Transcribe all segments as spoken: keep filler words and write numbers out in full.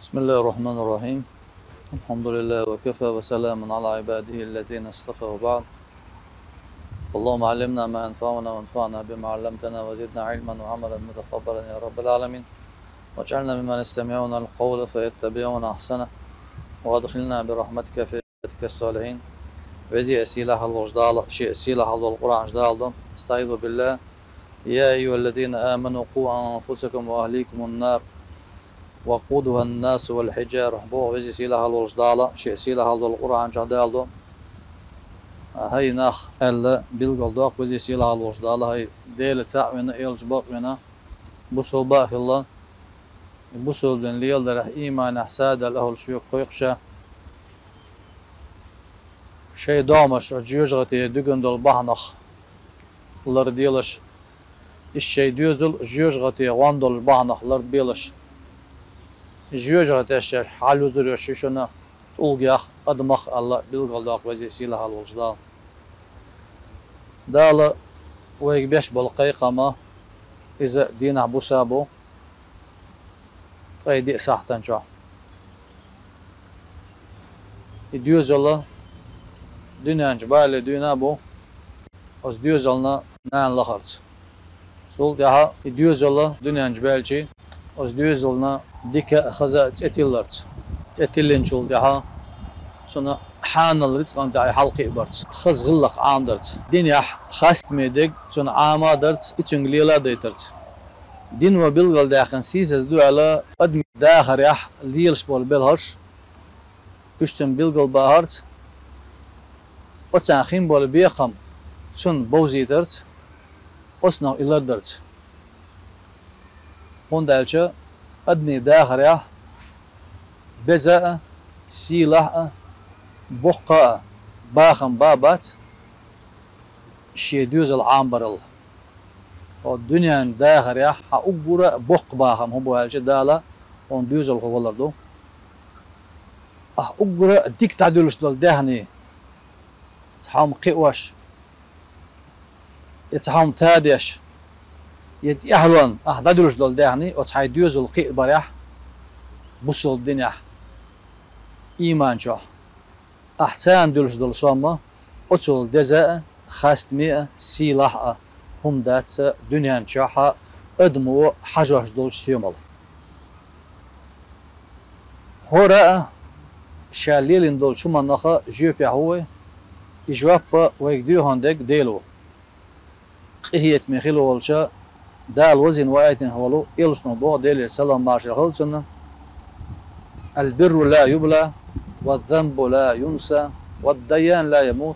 بسم الله الرحمن الرحيم. الحمد لله وكفى وسلام على عباده الذين اصطفى وبعد. اللهم علمنا ما ينفعنا وانفعنا بما علمتنا وزدنا علما وعملا متقبلا يا رب العالمين. واجعلنا ممن يستمعون القول فيتبعون أحسنه وأدخلنا برحمتك في عبادك الصالحين. Веза а сийлахь а волчу Дала шен сийлахь а долу Къуръан чохь дала ду. أستعيذ بالله. يا أيها الذين آمنوا قوا أنفسكم وأهليكم النار وقودها الناس والحجارة. Боху веза а сийлахь а волчу Дала шен сийлахь а долу Къуръан чохь дала ду. ХӀай нах, аьлла, билгалдоккху веза а сийлахь а волчу Дала, хӀай Дела цхьаъ вина, элча бакъ вина, бусулба а хилла, и бусулба дин леладарехь, ийманехь садаьлла ахӀлу шоьга кхойкхуш а, шайн догӀмаш жоьжахате дуьгун долу бахьанах ларделаш, иштта шайн доьзал жоьжахате гӀон долу бахьанах ларбелаш, жоьжахатеш шаьш хьалъюзур йолуш ю шуна тӀулгех, адамах аьлла, билгалдоккху веза а сийлахь а волчу Дала. Дала вайга беш болу кхайкхам а, иза дийнахь буса а бу, ткъе диъ сахьтан чохь. И доьзал а дуьнен чу бале дуьйна а бу, оцу доьзална нана лахарца. Цул тӀаьхьа и доьзал а дуьнен чу баьлчи, оцу доьзална дика а, хаза а цӀе тилларца. ЦӀе тиллинчул тӀаьхьа цунна хьанал рицкъан тӀехь хьалакхиабарца, хаза гӀиллакх Ӏамадарца, динехь хастаме дерг цунна Ӏама а дарца, и цуьнга лела а дайтарца. Дино билгалдаьккхина сийсаз ду аьлла, адамийн дахарехь лелаш болу белхаш, уьш цунна билгалбахарца, оцарна хин болу бекхам цунна бовзийтарца, оцунах и лардарца. ХӀунда аьлча адамийн дахарехь беза а, сийлахь а, боккха а бахам бан бац шен доьзал Ӏамабарал. Хьо дуьнен дахарехь хьан уггара а боккха бахам хӀун бу аьлча, Дала хьуна доьзалхо валар ду. Ахь уггара а дика дӀадуьллуш долу даьхни, цхьа хӀума кхиош, я цхьа хӀума тадеш, я тӀаьхьалонна ахь дӀадуьллуш долу даьхни оцу хьайн доьзал кхиабарехь, бусулба динехь, ийман чохь. Ахь царна дуьллуш долу сом а оцул деза а, хастаме а, сийлахь а хӀума дац дуьнен чохь адамо хьажош долчу соьмал. ХӀора а ша лелийна долчу хӀуманах а жоьпехь ву вай, и жоп а вайга доьхун дерг Дела ву. Къинхетаме хила волчу Дала вазийна ваийтина волу элчано боху, Делера салам-маршалла хуьлда цунна: البر لا يبلى، والذنب لا ينسى، والديان لا يموت،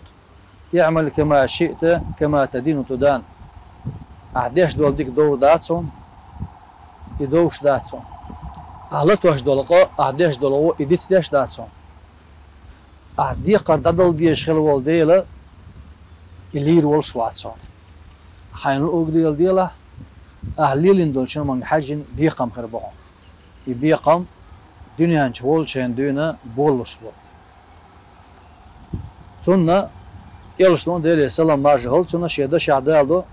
اعمل كما شئت، كما تدين تدان. Ахь деш долу дика довр дац хьуна, и довш дац хьуна. Ахь латош долу къа, ахь деш долу гӀо, и дицдеш дац хьуна. Ахь декхар дӀадала дезаш хила волу Дела, и лийр волуш вац хьуна. Хьайна луург леладелахь, ахь лелийна долчу хӀуманга хьаьжжина бекхам хир бу хьуна. И бекхам дуьнен чу волчу хенахь дуьйна болалуш бу. Цунна элчано, Делера салам-маршалла хуьлда цунна, шен дашехь дала ду: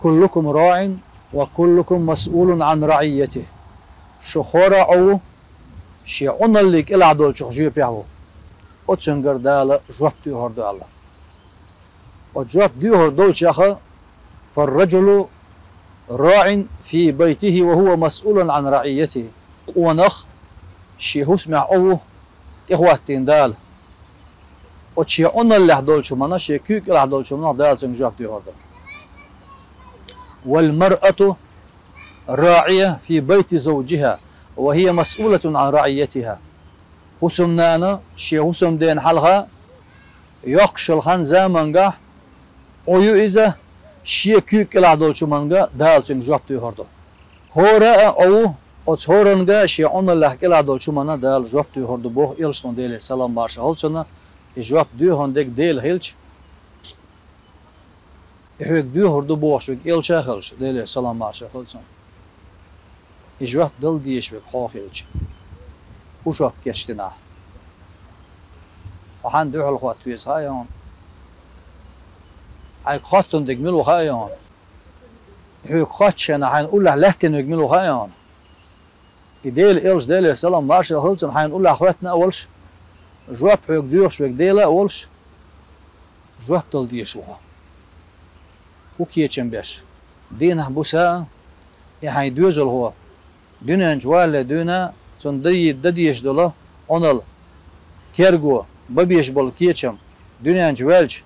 كلكم راع وكلكم مسؤول عن رعيته. Шу хӀора а Ӏу ву, шен Ӏуналле кӀелахь долчух жоьпехь ву. Оцуьнгара Дала жоп доьхур ду аьлла. Оцу жоп доьхур долчех а: فالرجل راع في بيته وهو مسؤول عن رعيته. Къонах шен хӀусамехь Ӏу ву, тӀехӀоттийна Дала. Оцу шен Ӏуналлехь долчу хӀуманах, шен куьйга кӀелахь долчу хӀуманах Дала цуьнга жоп доьхур ду. والمرأة راعية في بيت زوجها وهي مسؤولة عن رعيتها. ХӀусамнана шен хӀусамдена хьалха йоккхуш йолу хан заманга Ӏу ю иза, шен куьйга кӀелахь долчу хӀуманга Дала цуьнга жоп доьхур ду. ХӀора а Ӏу ву, оцу хӀоранга шен Ӏуналлехь кӀелахь долчу хӀуманна Дала жоп доьхур ду боху элчано, Делера салам-маршалла хуьлда цунна, и жоп доьхун дерг Дела хилча, и хьоьга доьхур ду бохуш верг элча а хилча, Делера салам-маршалла хуьлда цунна. И жоп дала дезаш верг хьо хилча, хӀун жоп кечдина ахь? Хьо хьанна дуьхьал хӀотта веза хаьа хьуна? Хьайга хоттун дерг мила ву хаьа хьуна? Хьоьга хоттучу хенахь хьайна уллехь лаьттина верг мила ву хаьа хьуна? И Дела элча, Делера салам маршал хилда цунна, хьайна уллехь хӀоьттина а волуш, жоп хьоьга доьхуш верг Дела а волуш, жоп дала дезаш ву хьо. ХӀун кечам беш? Дийнахь буса а, и хьайн доьзалхо дуьнен чу валале дуьйна, цунна дан дезаш долу Ӏуналла, терго, бан безаш болу кечам, дуьнен чу ваьлча,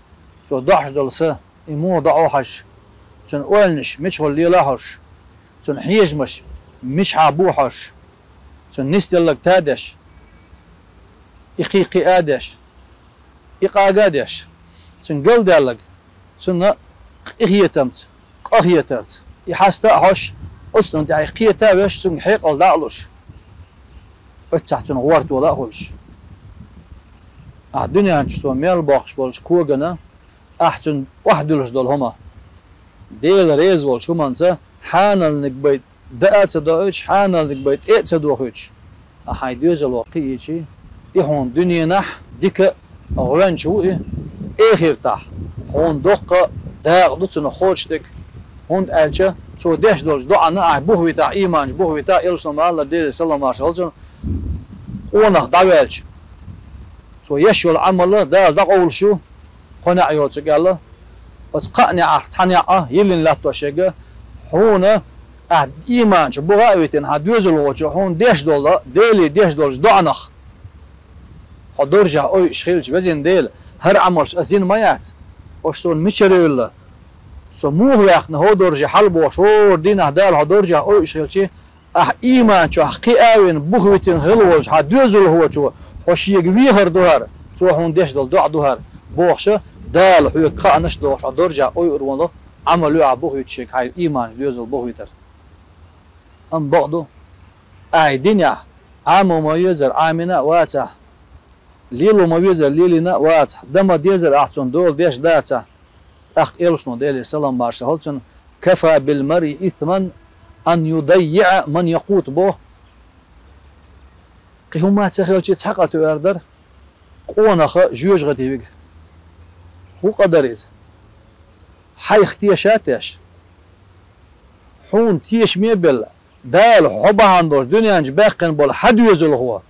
цо доӀуш долу са, и муха доӀу хьожуш, цуьнан ойланаш мичахула лела хьожуш, цуьнан хьежамаш мичахьа бу хьожуш, цуьнан нисделларг тадеш, и кхин кхиа а деш, и къага а деш, цуьнан галдаьлларг, цунна къинхетамца, къахетарца, и хьаста а хьожуш, оцунна тӀехь и кхета а веш, цуьнга хьекъал дӀа а луш, оццахь цуьнан гӀортола а хуьлуш. Ахь дуьнен чу цо мел боккхуш болчу когана, ахь цуьнан охьадуьллуш долу хӀума, Дела реза волчу хӀуманца хьаналниг бай даа а ца доуьйтуш, хьаналниг бай тӀе а ца дохуьйтуш, ахь хьайн доьзало кхиийчи, и хьуна дуьненахь дика а, гӀоьнча ву и, эхартахь хьуна доккха а дакъа ду цунах кхочушдерг, хӀунда аьлча цо деш долчу доӀана ахь бухавитахь, ийманчу бухавитахь, элчано ма-аллара, Делера салам маршалла хилда цунна, къонах дӀаваьлча, цо еш йолу Ӏамал Дала дӀакъовлуш ю, кхо неӀ йоцург аьлла, оцу кхаа неӀарх цхьа неӀ а йиллина латтош ерг, хьуна ахь ийманчу буха а витина, хьан доьзалхочо хьуна деш долу, Деле деш долчу доӀанах хьо доржехь ойуш хилча, везан Дела, хӀара Ӏамалш ас йина ма яц, уьш суна мичара йолла, со муха ваьккхина хӀокху дорже хьалабохуш, хӀора дийнахь Дала хьо доржехь ойуш хилчи, ахь ийман чохь кхиа а вина, бухавитина хилла волчу хьан доьзалхочо хьо шега вехар ду хӀара, цо хьуна деш долу доӀа ду хӀара, бохуша, Дала хьоьга кхаанаш а дохуш, хьо доржехь ойур волу Ӏамал ю ахь бухавиташ ерг, хьайн ийманчу доьзал бухавитар. Амма бакъ ду, ахь и динехь Ӏамо ма везара Ӏамийна а вацахь, лело ма везара лелийна а вацахь, дан ма дезара ахь цунна дола деш дацахь, тӀаккха элчано, Делера салам маршалла хилда цунна: «Кафа бил маръи исман ан юдаййиӀа ман якъуту», боху. Кхин хӀума ца хилчи, цхьа къа тоьар дара къонаха жоьжахати вига. ХӀун къа дара иза? Хьайх теша а тешна, хьуна тешаме а белла, Дала хьо бахьана долуш дуьнен чу баьккхина болу хьан доьзалхо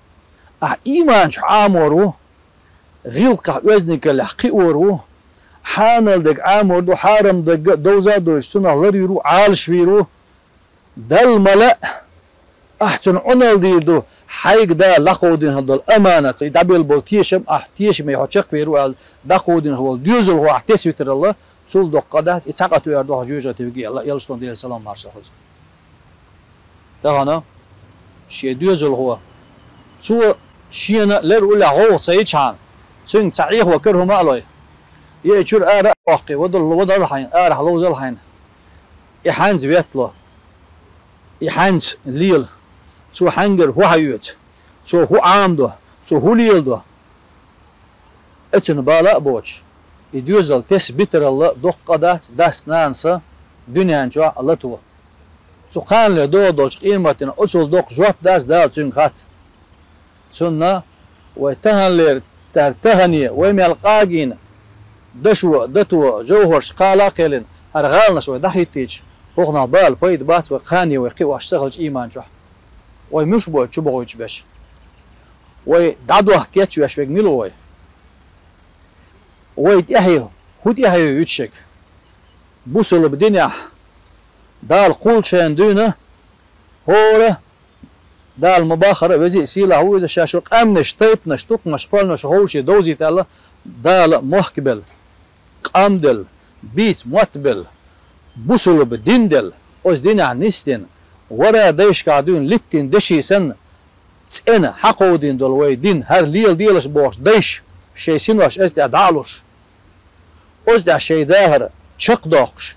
ахь ийман чу Ӏамор ву, гӀиллакхехь оьздангаллехь кхиор ву, хьанал дерг Ӏамор ду, хьарам дерг а довза а довзуш, цунах ларвийр ву, Ӏалашвийр ву, Далла ма лаьа, ахь цунна Ӏуналла дийр ду, хьайга Дала дӀакховдийна хилла долу аманат, и дӀабелла болу тешам, ахь тешаме хьо чекхвер ву аьлла, дӀакховдийна хилла волу доьзалхо ахь тесвитаралла, цул доккха къа дац, и цхьа къа тоьар ду хьо жоьжахати вига аьлла, элчано, Делера салам маршалла хилда цунна. Тахана шен доьзалхо, цо шена лер уллехь гӀовгӀа ца йичхьана, цуьнга цхьа Ӏехо кара хӀума а лой, я и чуьра ара а воккхий, вадал, вадал хьайна, арахь ловзал хьайна, и хьаьнца веттало, и хьаьнца лела, цо хьаьнгара хӀун хьаоьцу, цо хӀун Ӏамадо, цо хӀун леладо. Оцунна бала а боцуш, и доьзал тесна битаралла доккха къа дац дас-нанас дуьнен чохь а лато. Цу кханале догӀу долчу къематдийнахь оцул доккха жоп дац Дала цуьнга хатта. Цунна вай таханлера тар тахане, вай мел къагийна, дашо, дато, жовхӀарш кхала а кхелина, хӀара гӀаланаш вай дӀахӀиттийча, хӀокхунах бала пайда бац вай кхане вай кхиош ца хилча ийман чохь. Вай муьш бойту чубохуьйтуш берш? Вай дӀадохка кечвеш верг мила ву вай? Вай тӀаьхье, хӀун тӀаьхье ю юьтуш ерг? Бусалба динехь Дала кхуллучу хенахь дуьйна хӀора, Дала ма-баххара, веза а сийлахь ву иза, ша шун къаьмнаш, тайпанаш, тукхамаш, кхоьллинаш ховший довзийта аьлла, Дала мохк белла, къам делла, бийца мотт белла, бусалба дин делла, оцу динехь нисдина, вара дайшкахь дуьйна литтина деши санна, цӀена хьакховдийна долу вай дин, хӀара леладелаш бохуш дайша шайн синош оцу тӀехь дӀа а луш, оцу тӀехь шайн дахар чекхдоккхуш,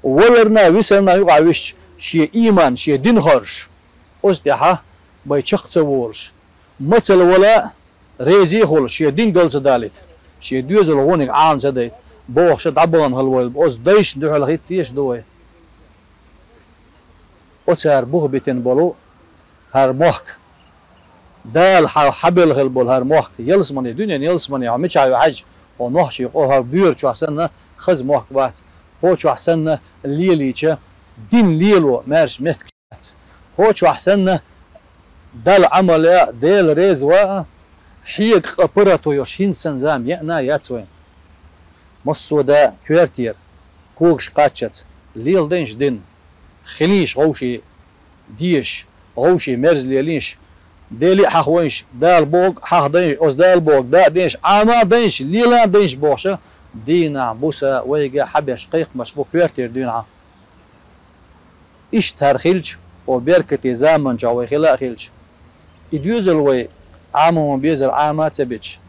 валарна а, висарна а юкъахь висча, шен ийман, шен дин хоржуш, оцу тӀехь бай чекх ца волуш, мацалла вала а, резий а хуьлуш, шен дин гал ца далийта, шен доьзалхониг Ӏама ца дайта, бохуша дӀабахана хила вайла, оцу дайшна дуьхьал хӀитта теша ду вай. Оцара бух битина болу хӀара мохк, Дала хьан хьабелла хила болу хӀара мохк, ялсамане, дуьненан ялсамане хьо мичахь ю хьаьжча, хьо нохчий къо хӀара боьра чохь санна хаза мохк бац, хӀо чохь санна лелийча, дин лело маьрша меттиг бац, хӀо чохь санна Далла Ӏамал яа, Дела реза ваа, хьега къа паргӀато йолуш хӀинца санна зама яа а яц вайн. Массо а да коьртера, когаш кхаччалц, леладайша дин, хилийша вовшийн дезаш, вовшийн мерза лелийша, Деле а хьахавайша, Дала бохург хьахадайша, оцу Дала бохург даа а дайша, Ӏама а дайша, лела а дайша бохуша, дийнахь, буса вайга хьабеш кхайкхамаш бу коьртера дуьйна хьан. Иштта хӀара хилча, о беркате заманчохь вай хила а хилча, и доьзал вай Ӏама ма безара Ӏама а ца бича,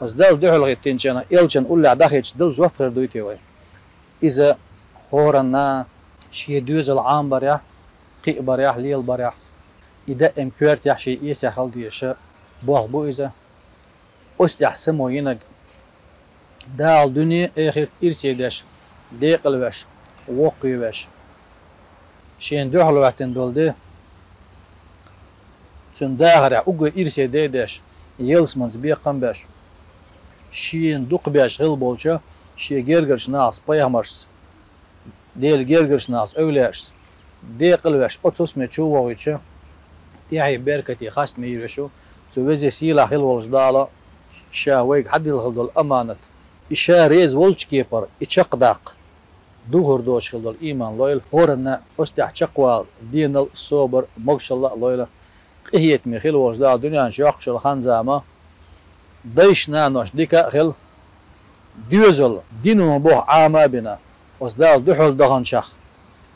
оцу Далла дуьхьал хӀиттинчарна элчан уллехь дӀахӀиттича, Дала жоп хир дуй те вай? Иза хӀоранна шен доьзал Ӏамабарехь, кхиабарехь, лелабарехь, и даим коьртехь шен эсехь хила дезаш болх бу иза. Оцу тӀехь само йинарг Дала дуьне а, эхарт а ирсе деш, декъала веш, воккхавеш, шена дуьхьал хӀоьттина долу де, цуьнан дахарехь уггар ирсе де а деш, ялсаманца бекхам а беш, шена дукхаберш хилла болчу шен гергарчу нахаца, пайхамаршца, Делан гергарчу нахаца, эвлаяашца декъала веш, оцу хӀусаме чу а вохуьйтуш, тӀаьхье беркате хастаме йийр веш ву цу веза сийлахь хила волчу Дала, ша вайга хьадиллина долу аманат, и ша реза волчу кепара и чекхдаккха духур доцуш хила долу ийман лойла, хӀоранна оцу тӀехь чекхвала денал а, собар а, могушалла а лойла. Къинхетаме хила волчу Дала дуьнен чу йоккхуш йолу хан-зама дайша-наношна дика а хила, доьзал дино боху Ӏама а бина, оцу Дала дуьхьал даханчех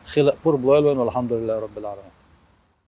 хила а пурба лойла вайна, валхьамдулиллахӀи роббил Ӏаламин.